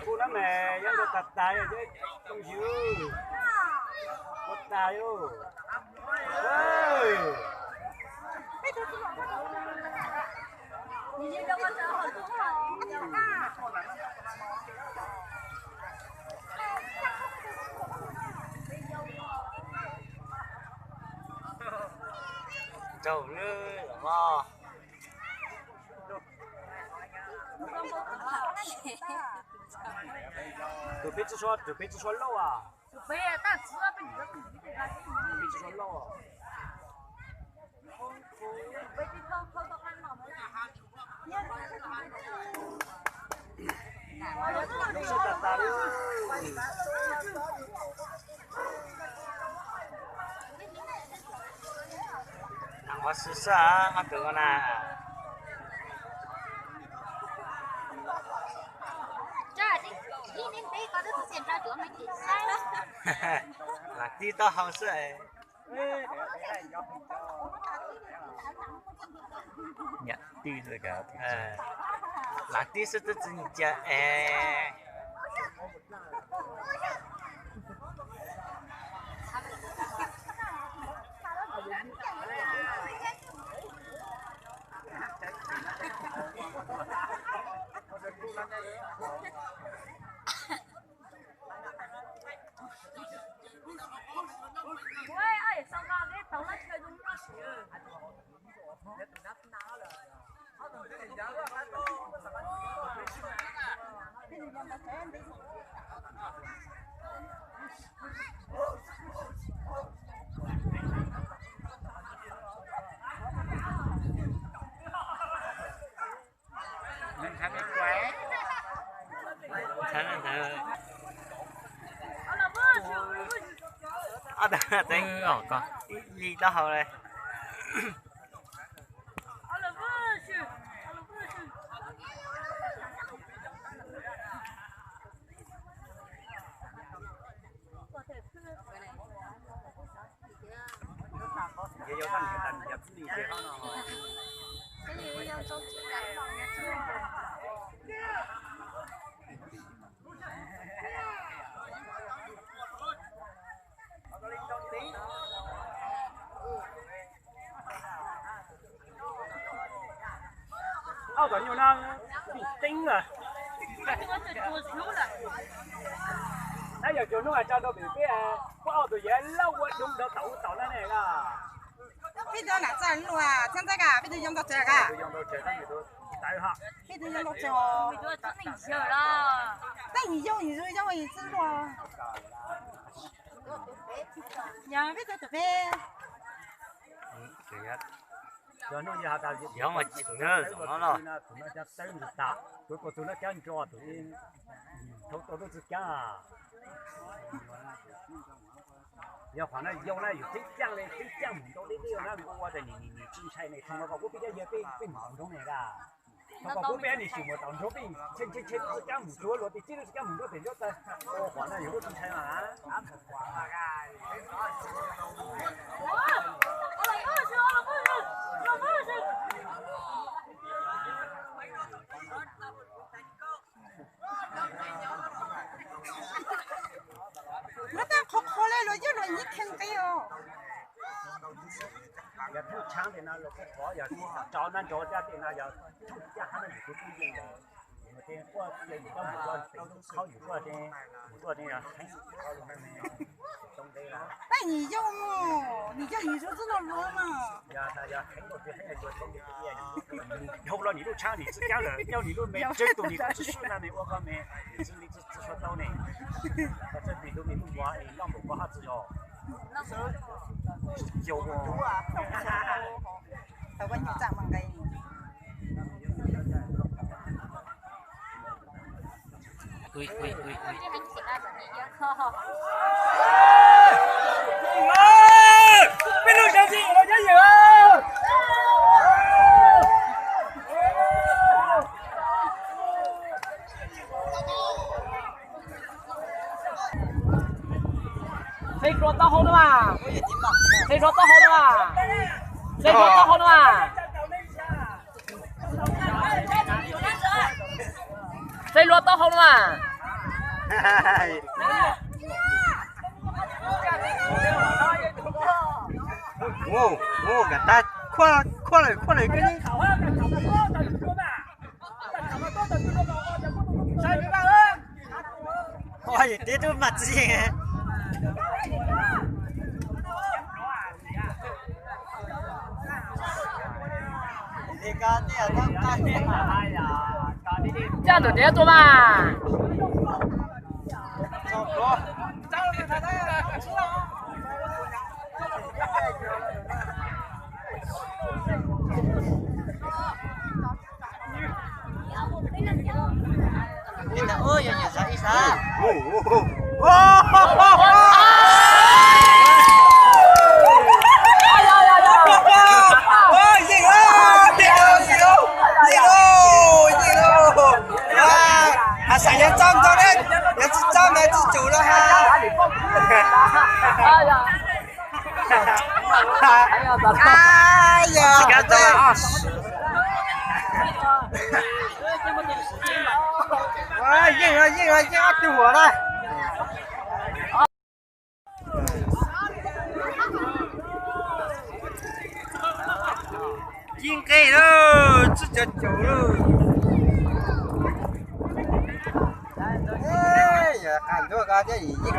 Kuv nab mas yeej ntau tas tas, kooj yws, ua tas yus. Nraug lwm los mog. Tus peb tsi sua, tus peb tsi sua lauj as. Peb tsi sua lauj. Nws sab tas tas li. Nag ua sib sab ob tug na. Lam tib taub hau xwb. Lam tib xwb twb tsis ncaws es. Li taub hau li. Ob tug nyuj no teeb lawm. Tab yog cov hnub tso rau pem peb, kuj ob tug yev lauj ua dub nrov taus ub taus na ne. Peb tug nam txaj luag txhab ntxaib ka, peb tug yoo ntau tsawg ka. Peb tug yoo ntau tsawg. Tej yim yau yim zoo yau yim txwj luag. Yog peb tug tus peb. Yog mas tsis no los. Tus no cov tawb ntsis tas, tus tus tus no cov ntso tus thaum tau lub txwj kaab. Yog qhov no yau na yus tib caaj le tib caaj mus nrau deb deb na, ua ua tas nim nim tsis ntshai ne, tsis no kom kuv peb cov yawg peb peb mus tau nroo ne a. Thaum kuv peb nim sim mus tau nroo peb ntshe ntshe ntshe lub txwj kaab mus tsuav luag peb tib lub txwj kaab mus nroo pem nroo tas, ua qhov no yus lub tsis ntshai mas. Luag tab qhuav qhuav le luag yeej luag nyiab kheej nqi os. Yog thooj tshaab tes no los kuj qhuav, yog rov nab nrov caj tes no yog thooj caj hab no yus kuj yeej yog. Mus tes quaj tes mus rau mus ua tes khaub yus quaj tes mus quaj tes yog heev. Tab nim yog, nim yog nim zoo txwj no luag mas. Yog tas yog heev los tes heev, yog cua tau tes cia nim dhau los nim lub tshaab nim txwj kaab lawm, nyob nim lub me tsawg tus nim kuj tsi swb na, nim ua koj me nim txwj li txwj txwj suav tau ne. Koj txawj tis tus me lub npua es noj npaum koj hab txwj zog. Yog tau koj nyiam txaj mas nqe. Peb lub sawv tsees los nyob ywm. Seb dua taub hau na mas. Seb dua taub hau na mas. Seb dua taub hau na mas. Saib luag taub hau no mas. Ua, ua, kav tag, khuaj, khuaj lawm, khuaj lawm, koj yeej. Ua, yus tib tub mas txiv. Coj tus tiab tuaj mas. Has xav yuav txog ntau ne, yuav tsis txog mas tsis tsum los has. Yeej, yeej, yeej ob tug huam na. Yeej nqe lawm, tsis cov caum lawm. Yog qas ntuag ko thiab yeej